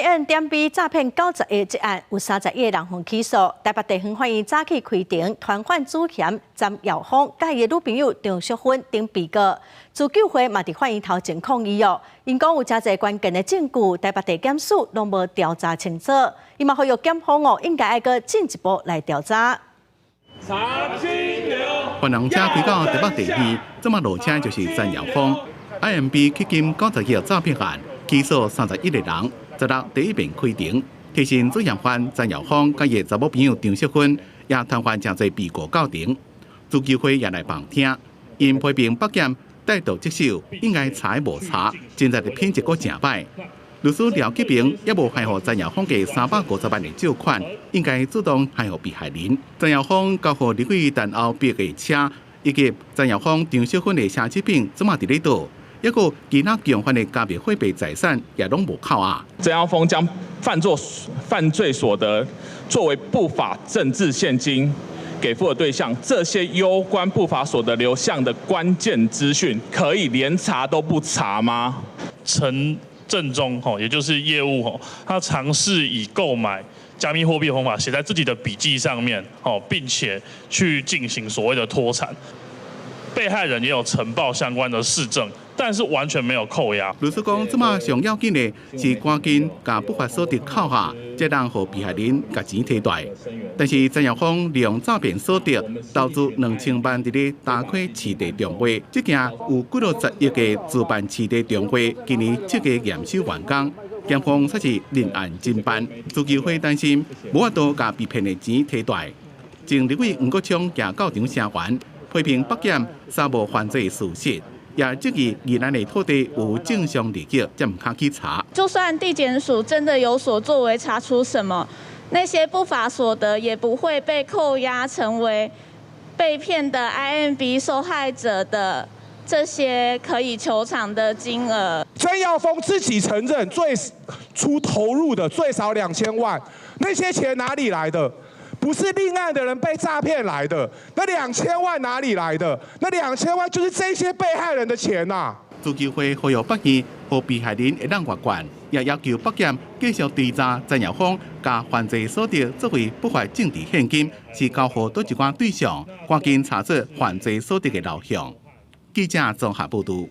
IN.B 詐騙90億這案有31個人予起訴，台北地方法院早起開庭，傳喚主嫌詹耀峰佮伊的女朋友張淑芬等被告，自救會嘛佇法院頭前抗議哦，𪜶講有誠濟關鍵的證據，台北地檢署攏無調查清楚，伊嘛呼籲檢方哦應該愛閣進一步來調查。查清流，犯人車開到台北地院，這馬落車就是詹耀峰。IMB 基金90億詐騙案起訴31個人。16第一遍開庭，提審主嫌犯詹耀峰佮伊查某朋友張淑芬，也傳喚誠濟被告到庭。自救會也來旁聽，𪜶批評北檢怠惰職守，應該查無查，偵查的品質閣誠歹。律師廖吉平也無還予詹耀峰的350萬的借款，應該主動還予被害人。詹耀峰交予立委陳歐珀的車，以及詹耀峰、張淑芬的奢侈品，這馬佇咧佗？抑閣其他共犯的加密貨幣財產也攏無扣押。曾耀峰將犯罪所得作為不法政治獻金給付的對象，這些攸關不法所得流向的關鍵資訊，可以連查都不查嗎？陳振中吼，也就是業務吼，他嘗試以購買加密貨幣的方法寫在自己的筆記上面，哦，並且去進行所謂的脫產。被害人也有呈報相關的事證，但是完全沒有扣押。律師講，這馬上要緊的是趕緊共不法所得扣下，才能予被害人共錢提回。但是曾耀峰利用詐騙所得投資2000萬佇咧大溪市地重劃，這件有幾落十億的自辦市地重劃，今年7月驗收完工，檢方則是另案偵辦。自救會擔心無法度共被騙的錢提回。前立委黃國昌也到場聲援，批評北檢查無犯罪事實，也質疑宜蘭的土地有正常利益，才毋跤去查。就算地檢署真的有所作為，查出什麼，那些不法所得也不會被扣押，成為被騙的 IMB 受害者的這些可以求償的金額。曾耀峰自己承認，最初投入的最少2000萬，那些錢哪裡來的？不是另案的人被詐騙來的，那兩千萬哪裡來的？那兩千萬就是這些被害人的錢吶。自救會呼籲法院予被害人會當越權，也要求北檢繼續追查曾耀峰共犯罪所得作為不法政治獻金是交予佗一寡對象，趕緊查出犯罪所得的流向。記者綜合報導。